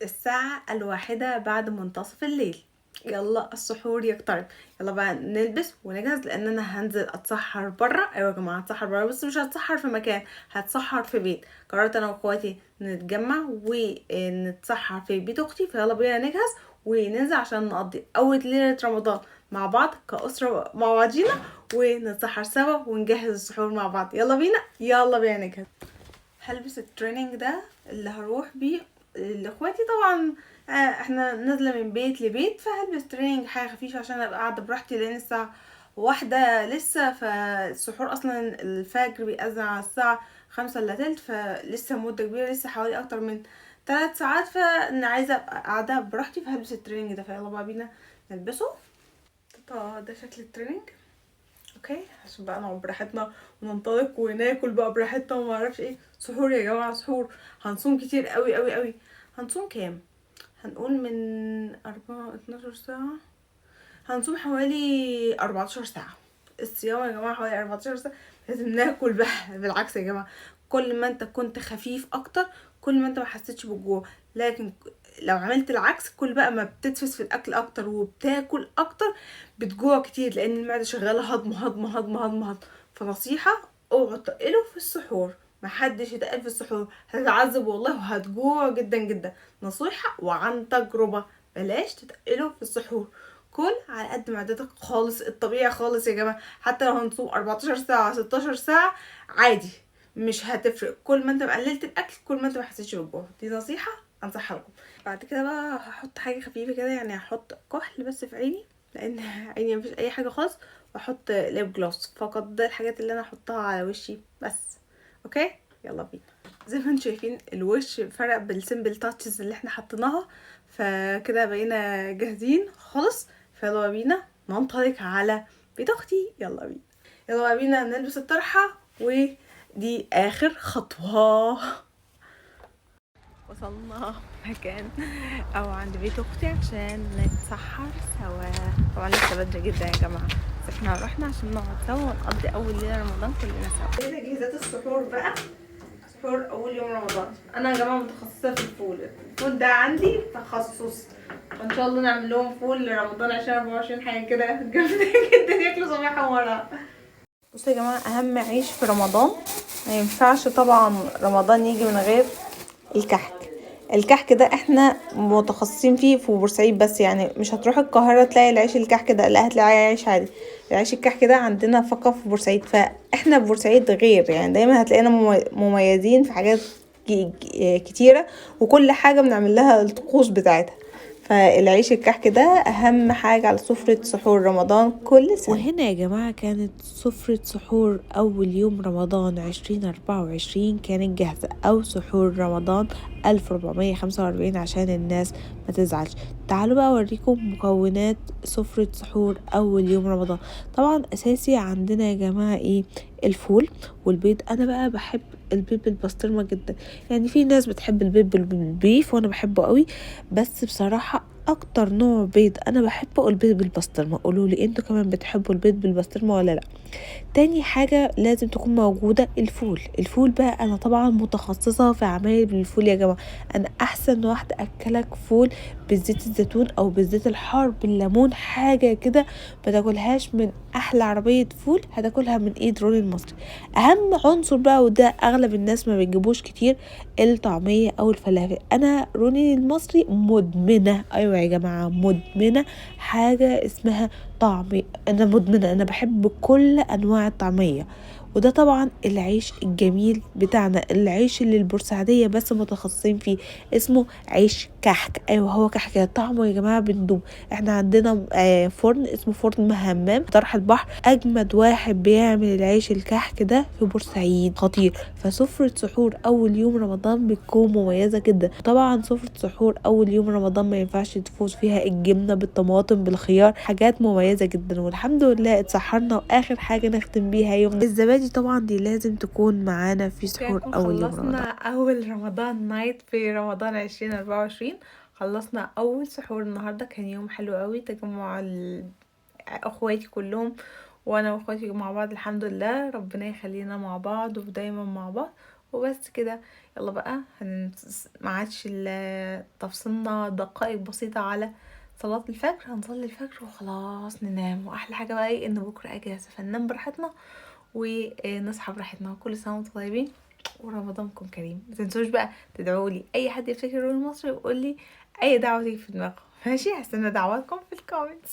الساعة 1 بعد منتصف الليل. يلا السحور يقترب، يلا بقى نلبس ونجهز لان انا هنزل اتسحر بره. ايوه يا جماعة هتسحر بره، بس مش هتسحر في مكان، هتسحر في بيت. قررت انا واخواتي نتجمع ونتسحر في بيت اختي، فيلا بينا نجهز وننزل عشان نقضي اول ليلة رمضان مع بعض كأسره مع بعضينا، ونتسحر سوا ونجهز السحور مع بعض. يلا بينا، يلا بينا نجهز. هلبس التريننج ده اللي هروح بيه لاخواتي، طبعا احنا نازله من بيت لبيت، فهلبس تريننج حاجة خفيفة عشان ابقى قاعدة براحتي، لان الساعة 1 لسه، فالسحور اصلا الفجر بيأذن على الساعة 4:45، فلسه مده كبيرة، لسه حوالي اكتر من 3 ساعات، فانا عايزه ابقى قاعدة براحتي، فهلبس التريننج ده. فيلا بقى بينا نلبسه. ده شكل التريننج. okay، عشان بقى نقعد براحتنا وننطلق وناكل بقى براحتنا وما اعرفش ايه. سحور يا جماعة، سحور. هنصوم كتير قوي قوي قوي. هنصوم كام؟ هنقول من 4 12 ساعة، هنصوم حوالي 14 ساعة. الصيام يا جماعة حوالي 14 ساعة، لازم ناكل بقى. بالعكس يا جماعة، كل ما انت كنت خفيف اكتر كل ما انت ما حسيتش بالجوع، لكن لو عملت العكس كل بقى ما بتدفس في الاكل اكتر وبتاكل اكتر بتجوع كتير، لان المعدة شغالة هضم هضم هضم هضم هضم. فنصيحه اوعوا تقلوا في السحور، محدش يتقل في السحور، هتتعذب والله وهتجوع جدا جدا. نصيحة وعن تجربه، بلاش تتقلوا في السحور، كل على قد معدتك خالص، الطبيعي خالص يا جماعة. حتى لو هنصوم 14 ساعة 16 ساعة عادي، مش هتفرق. كل ما انت قللت الاكل كل ما انت ما حسيتش بالجوع. دي نصيحة انصحها لكم. بعد كده بقى هحط حاجة خفيفة كده، يعني هحط كحل بس في عيني لان عيني مفيش اي حاجة خالص، واحط lip gloss فقط. ده الحاجات اللي انا هحطها على وشي بس. okay يلا بينا. زي ما انتم شايفين الوش فرق بال simple touches اللي احنا حطيناها، فكده بقينا جاهزين خالص. فيلا بينا ننطلق على بيت اختي. يلا بينا، يلا بينا نلبس الطرحة، ودي اخر خطوة. وصلنا مكان او عند بيت اختي عشان نتسحر سوا. طبعا لسه بدري جدا يا جماعة، بس احنا رحنا عشان نقعد سوا ونقضي اول ليلة رمضان كلنا سوا. ايه تجهيزات السحور بقى؟ سحور اول يوم رمضان. انا يا جماعة متخصصة في الفول، الفول ده عندي تخصص، وان شاء الله نعمل لهم فول لرمضان 2024 حاجة كده جامدة جدا ياكلوا صباح ومرة. بصوا يا جماعة، اهم عيش في رمضان ما ينفعش طبعا رمضان يجي من غير الكحك. الكحك ده احنا متخصصين فيه في بورسعيد بس، يعني مش هتروح القاهرة تلاقي العيش الكحك ده، لا هتلاقي عيش عادي. العيش الكحك ده عندنا فقط في بورسعيد، فاحنا في بورسعيد غير، يعني دايما هتلاقينا مميزين في حاجات كتيرة، وكل حاجة بنعمل لها الطقوس بتاعتها. فالعيش الكحك ده اهم حاجة على سفرة سحور رمضان كل سنة. وهنا يا جماعة كانت سفرة سحور اول يوم رمضان 2024 كانت جاهزة، او سحور رمضان 1445 عشان الناس ما تزعلش. تعالوا بقى اوريكم مكونات سفرة سحور اول يوم رمضان. طبعا اساسي عندنا يا جماعة ايه؟ الفول والبيض. انا بقى بحب البيض بالبسطرمة جدا، يعني في ناس بتحب البيض بال beef وانا بحبه قوي، بس بصراحة اكتر نوع بيض انا بحبه البيض بالبسطرمة. قولوا لي انتوا كمان بتحبوا البيض بالبسطرمة ولا لا؟ تاني حاجة لازم تكون موجودة الفول. الفول بقى انا طبعا متخصصة في عمايل بالفول يا جماعة، انا احسن واحدة اكلك فول بالزيت الزيتون او بالزيت الحار بالليمون، حاجة كده ما تاكلهاش من احلى عربية فول، هتاكلها من ايد روني المصري. اهم عنصر بقى، وده اغلب الناس ما بتجيبوش كتير، الطعمية او الفلافل. انا روني المصري مدمنة، ايوه يا جماعة مدمنة حاجة اسمها طعمية، انا مدمنة، انا بحب كل انواع الطعمية. وده طبعا العيش الجميل بتاعنا، العيش اللي البورسعيدية بس متخصصين فيه، اسمه عيش كحك. ايوه هو كحك، طعمه يا جماعة بندوب. احنا عندنا فرن اسمه فرن همام طرح البحر، اجمد واحد بيعمل العيش الكحك ده في بورسعيد، خطير. فسفرة سحور اول يوم رمضان بتكون مميزة جدا. طبعا سفرة سحور اول يوم رمضان ما ينفعش تفوت فيها الجبنة بالطماطم بالخيار، حاجات مميزة جدا. والحمد لله اتسحرنا، واخر حاجة نختم بيها يومنا الزبادي، طبعا دي لازم تكون معانا في سحور اول يوم رمضان. خلصنا اول رمضان night في رمضان 2024، خلصنا اول سحور النهارده. كان يوم حلو قوي، تجمع اخواتي كلهم وانا واخواتي مع بعض، الحمد لله ربنا يخلينا مع بعض ودايما مع بعض. وبس كده. يلا بقى ما عادش تفصلنا دقائق بسيطة على صلاة الفجر، هنصلي الفجر وخلاص ننام. واحلى حاجة بقى ايه، ان بكرة اجازة، فننام براحتنا ونصحى براحتنا. كل سنة وانتم طيبين ورمضانكم كريم. ما تنسوش بقى تدعوا لي، اي حد يفتكر رول مصر يقول لي اي دعوة تيجي في دماغه. ماشي، هستنى دعواتكم في ال comments.